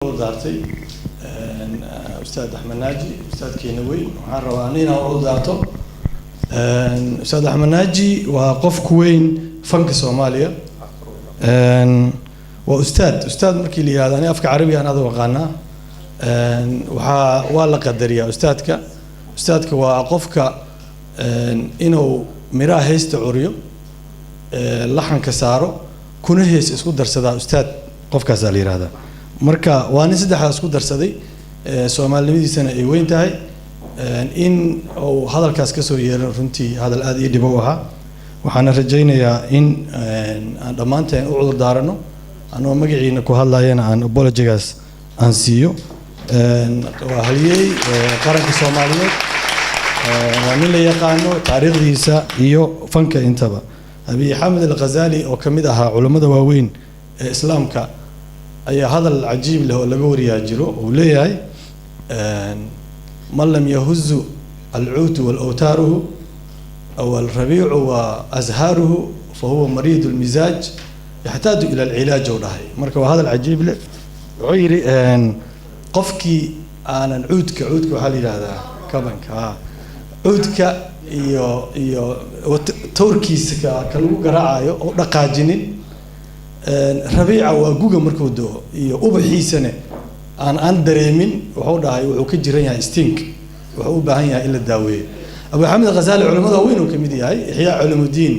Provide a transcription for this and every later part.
Daartay Ustaad Axmed Naaji, ustaadkeena weyn. Waxaan rabaa inaan u daarto Ustaad Axmed Naaji. Waa qof ku weyn fanka Soomaaliya, waa ustaad. Ustaad markii la yihahdo, ani afka Carabiga aan aad u aqaanaa, waxaa waa la qadariyaa ustaadka. Ustaadka waa qofka inuu miraha heesta curiyo, laxanka saaro, kuna hees isku darsadaa. Ustaad qofkaasaa la yihahdaa. Marka waa nin saddexdaa isku darsaday, soomaalinimadiisana ay weyn tahay. In uu hadalkaas kasoo yeeran runtii hadal aada ii dhibo u ahaa. Waxaana rajaynayaa in aan dhammaanteen u cudur daarano, anoo magaciina ku hadlayana aan apology-gaas aan siiyo. Waa halyeey qaranka Soomaaliyeed, waa nin la yaqaano taariikhdiisa iyo fanka intaba. Abi Xamed Alghazali oo ka mid ahaa culammada waaweyn ee Islaamka ayaa hadal cajiib leh oo laga wariyaa jiro. Uu leeyahay: "من لم يهز العود وأوتاره أو الربيع وأزهاره فهو مريض المزاج يحتاج إلى العلاج" uu dhahay. Marka waa hadal cajiib leh. Wuxuu yidhi qofkii aanan cuudka, cuudka waxaa la yidhahdaa kabanka, cuudka iyo towrkiisa ka lagu garaacayo oo dhaqaajinin, rabiica waa guga markuu doo iyo ubaxiisane aan dareemin, wuxuu dhahay wuxuu ka jiran yahay stink, wuxuu u baahan yahay in la daaweeyo. Abu Xamed Alghazali culamada weyn uu kamid yahay. Ixyaa Culumudiin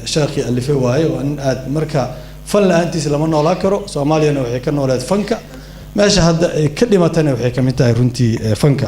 sheekhii alife waaye. Waa nin aad marka fan la-aantiis lama noolaan karo. Soomaaliyana waxay ka nooleed fanka. Meesha hadda ay ka dhimatana waxay kamid tahay runtii fanka.